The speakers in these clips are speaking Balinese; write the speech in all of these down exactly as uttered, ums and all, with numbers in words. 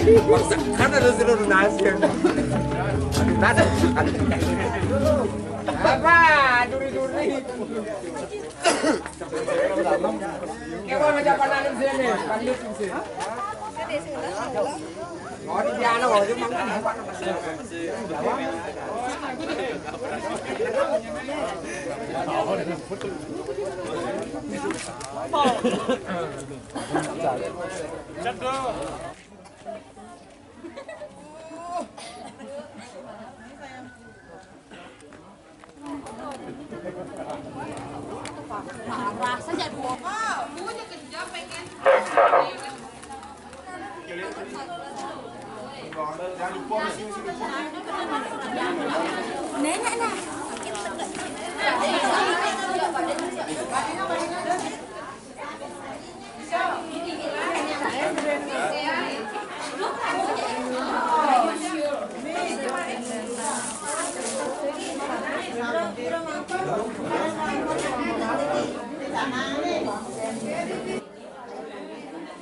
Maksa kan ada seluruh nasi. Nasi. Apa? Duri-duri. Coba macam pandan sini, pandan sini. Oh, di sana, oh, dia makan.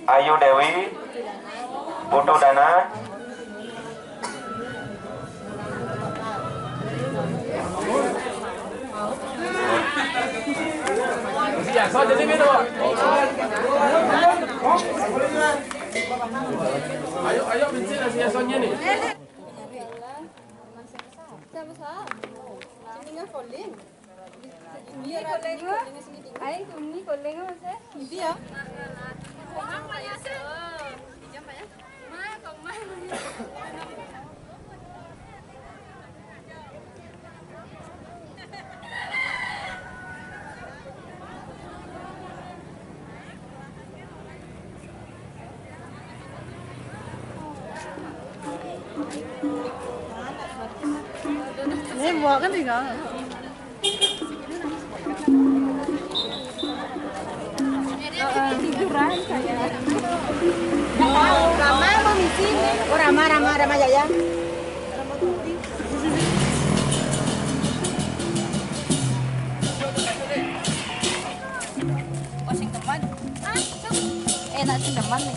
Ayu Dewi, Putu Dana. Ayo, ayo, bincin nasi asonnya nih. Sama-sama. Ini nggak folding. Ini folding. Ayo, ini folding, Mas, ya? Iya. Ini buah kan tinggal. Tiduran saya. Rama mau misi. Oh, Rama, Rama, Rama Jaya. Oh, sing teman. Ah, sing. Eh, nak sing teman nih.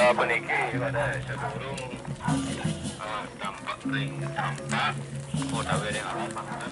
Eh, puniki pada sadurung, eh, dampak ring dampak utawi ring alam pangkat.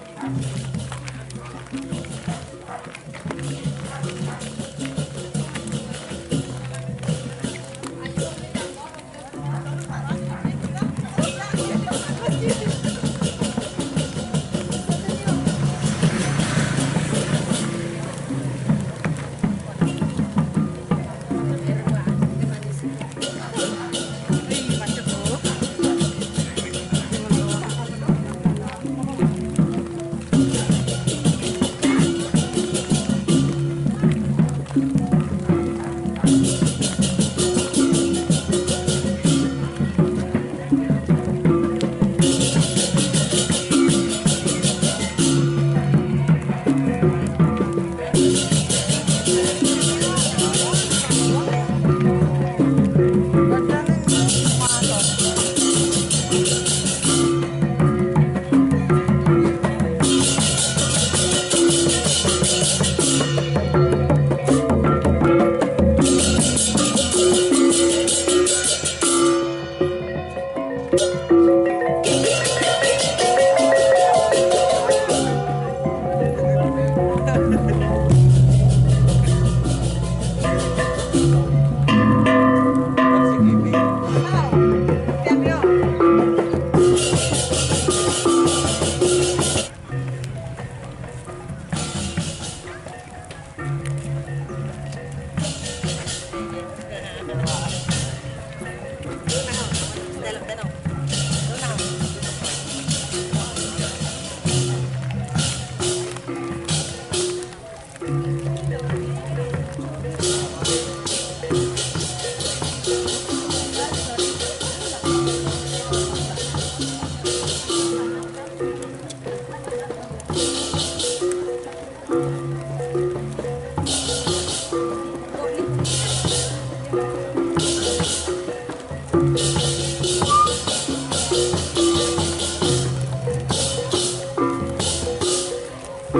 Ada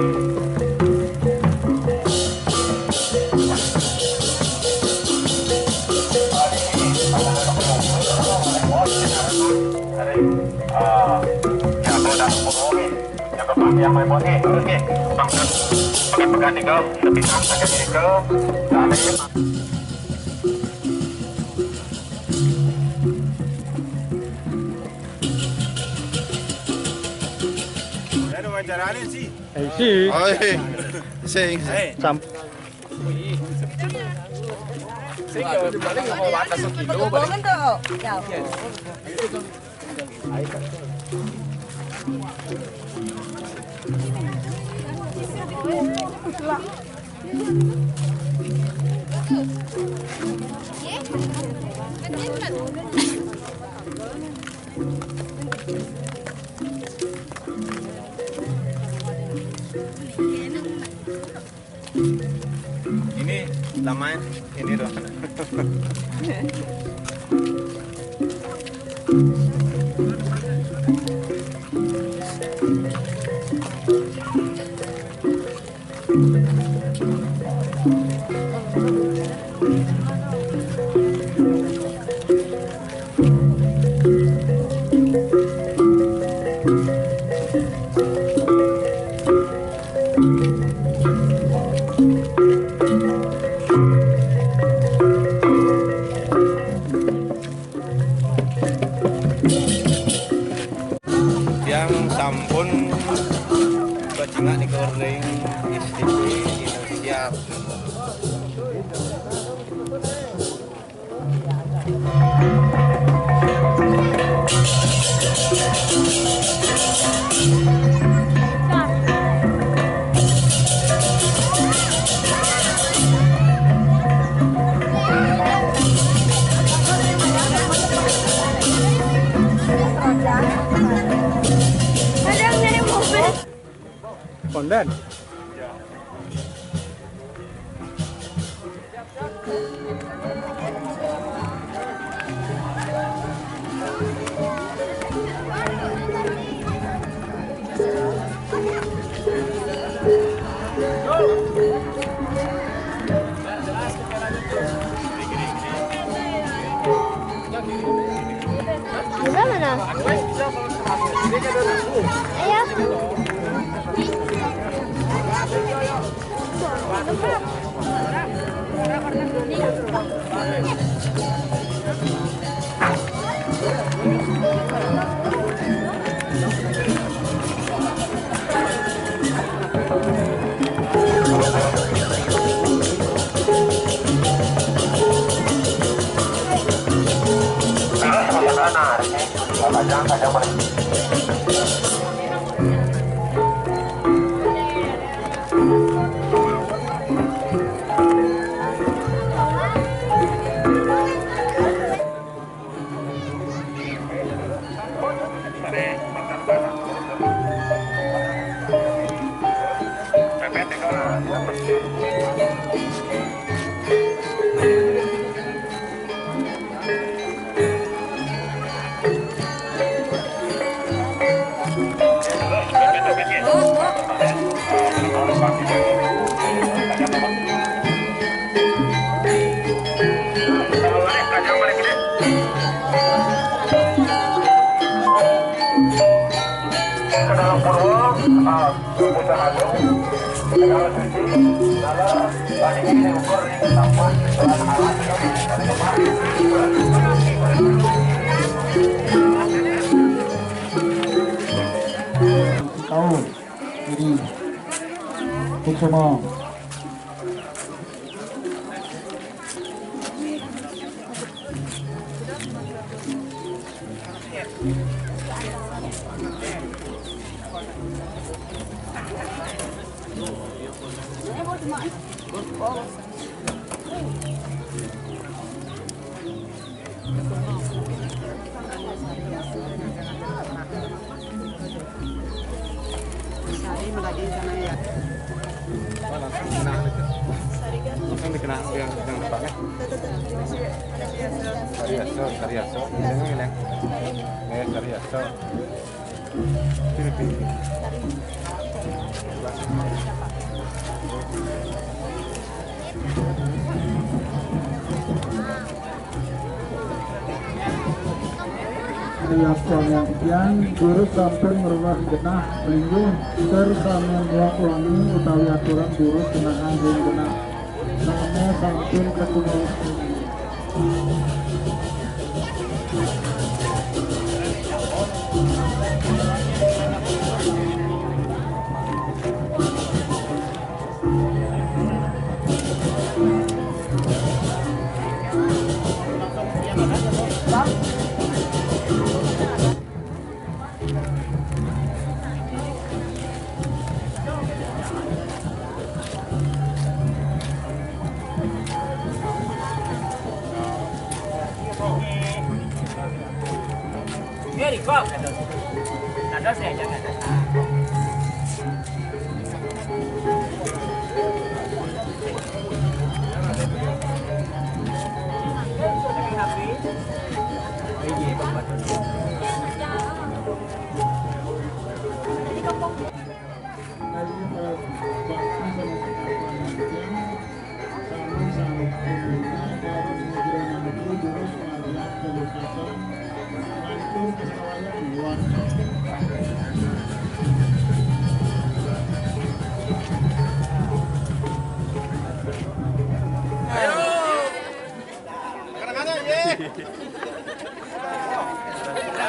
wawancara nih sih. Eh, sih. Oh, iya. Sing. Eh. Sam- Sing, paling mau batas kilo, paling. Ini lamanya ini loh. Yang sampun bajingak digoreng, S T P Indosiar. Ada yang nyari mobil. Kondan. Gimana? Ayo. Tahu. Jadi, untuk semua. Sari melagi sana ya. Langsung dikenal yang, yang depannya. Sari Aso, Sari Aso. Ini, ini. Eh, Sari Aso. Sini, sini. Riasan yang sekian, durus sampun merubah genah linggih, ter sami muak wangi utawi aturan durus genah ing genah. Sami sampun ketumbas.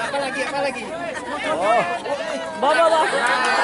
Apa lagi? Apa lagi? Oh. Bawa, bawa.